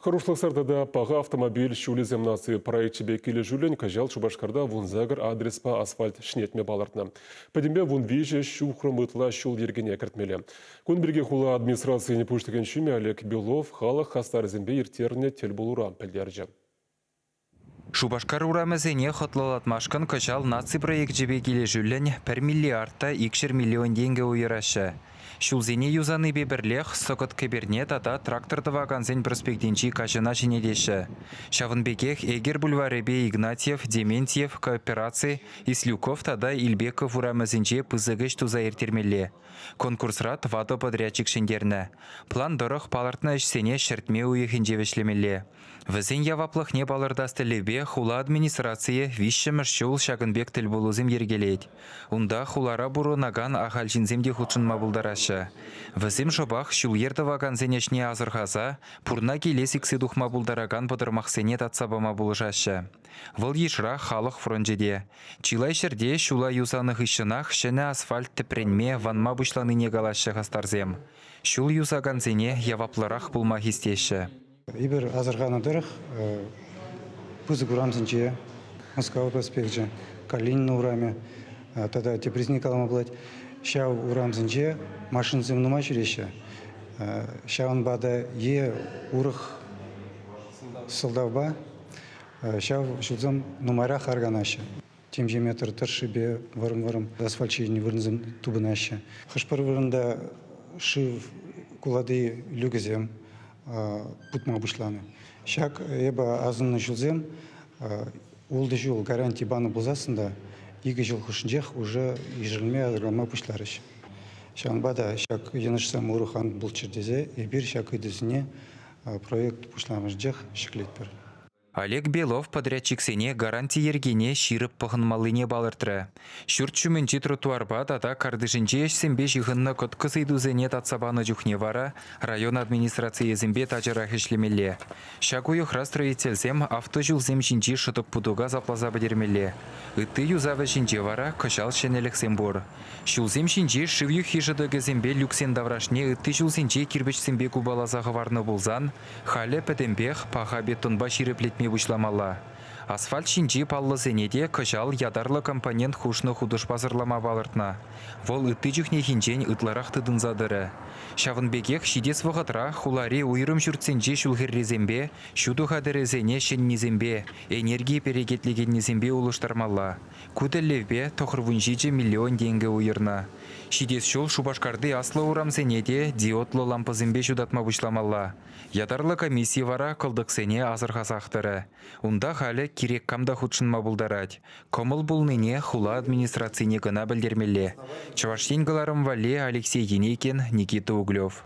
Хӑрушлӑхсӑр тата паха автомобиль ҫулӗсем наци проекчӗпе килӗшӳллӗн кӑҫал Шупашкарта 18 адреспа асфальт ҫӗнетме палӑртнӑ. Пӗтӗмпе 13 ҫухрӑм ытла ҫул йӗркене кӗртмелле. Кун пирки хула администрацийӗн пуҫлӑхӗн ҫумӗ Олег Белов халӑх хастарӗсемпе ирттернӗ тӗлпулура пӗлтерчӗ. Шупашкар урамӗсене хӑтлӑлатмашкӑн кӑҫал наци проекчӗпе килӗшӳллӗн пӗр миллиард та 200 миллион тенкӗ уйӑраҫҫӗ. Ҫулсене юсанипе пӗрлех Сӑкӑт кӗперне тата трактор тӑвакансен проспектӗнчи каҫӑна ҫӗнетеҫҫӗ. Ҫавӑн пекех Эгер бульварӗпе Игнатьев, Дементьев, Коопераци, Ислюков тата Ильбеков урамӗсенче пысӑк ӗҫ туса ирттермелле. Конкурсра тӑватӑ подрядчик ҫӗнтернӗ. План тӑрӑх палӑртнӑ ӗҫсене ҫӗртме уйӑхӗнче вӗҫлемелле. Вӗсен яваплӑхне палӑртас тӗллевпе хула администрацийӗ виҫҫӗмӗш ҫул ҫакӑн пек тӗлпулусем йӗркелет. Унта хулара пурӑнакан ахаль ҫынсем те хутшӑнма пултараҫҫӗ. Вӗсем шӑпах ҫул-йӗр тӑвакансен ӗҫне асӑрхаса пурна киле сиксе тухма пултаракан пӑтӑрмахсене татса пама пулӑшаҫҫӗ. Вӑл йышра халӑх фрончӗ те. Чылай ҫӗрте ҫула юсанӑ хыҫҫӑнах ҫӗнӗ асфальт тӗпренме, ванма пуҫланине калаҫҫӗ хастарсем. Ҫул юсакансене яваплӑрах пулма хистеҫҫӗ. Эпир асӑрханӑ тӑрӑх, пысӑк урамсенче Мускав проспекчӗ, Калинина урамӗ тата теприсене калама пулать, ҫав урамсенче машинӑсем нумай ҫӳреҫҫӗ. Ҫавӑнпа та е урӑх сӑлтавпа ҫав ҫулсем нумайрах арканаҫҫӗ. Темиҫе метр тӑршшӗпе вӑрӑм-вӑрӑм асфальт ҫийӗн вырӑнсем тупӑнаҫҫӗ. Хӑш-пӗр вырӑнта шыв кулати люкӗсем путма пуҫланӑ. Ҫак эпӗ асӑннӑ ҫулсем ултӑ ҫул гаранти панӑ пулсассӑн та икӗ ҫул хушшинчех уже ишӗлме асӑрхама пуҫларӗҫ. Ҫавӑнпа та ҫак йӑнӑшсем урӑх ан пулччӑр тесе эпир ҫак ыйтусене проект пуҫламӑшӗнчех ҫӗклетпӗр. Олег Белов подрядчиксене гаранти йӗркине ҫирӗп пӑхӑнмаллине палӑртрӗ. Ҫурт ҫумӗнчи тротуарпа тата картишӗнчи ӗҫсемпе ҫыхӑннӑ кӑткӑс ыйтусене татса панӑ чухне вара район администрацийӗсемпе тачӑрах ӗҫлемелле. Ҫак уйӑхра строительсем автоҫулсем ҫинчи шӑтӑк-путӑка сапласа пӗтермелле. Ытти юсав ӗҫӗнче вара кӑҫал ҫӗнӗлӗхсем пур. Ҫулсем ҫинчи шыв юххи шӑтӑкӗсемпе люксен таврашне ытти ҫулсенче кирпӗчсемпе купаласа хӑварнӑ пулсан, Халӗ пӗтӗмпех паха бетонпа ҫирӗплетме пуҫламалла. Асфальт ҫинчи паллӑсене те кӑҫал ятарлӑ компонент хушнӑ хутӑшпа сӑрлама палӑртнӑ. Вӑл ытти чухнехинчен ытларах тытӑнса тӑрӗ. Ҫавӑн пекех ҫитес вӑхӑтра хулари уйрӑм ҫуртсенчи ҫул хӗррисемпе, ҫутӑ хатӗрӗсене ҫӗннисемпе, энерги перекетлекеннисемпе улӑштармалла. Ку тӗллевпе 97 миллион тенкӗ уйӑрнӑ. Ҫитес ҫул Шупашкарти аслӑ урамсене те диодлӑ лампӑсемпе ҫутатма пуҫламалла. Ятарлӑ комисси вара кӑлтӑксене асӑрхасах тӑрӗ. Унта халӗ кирек кам та хутшӑнма пултарать. Кӑмӑл пулнине хула администрацине кӑна пӗлтермелле. Чӑваш Ен кӑларӑм валли Алексей Енейкин, Никита Углев.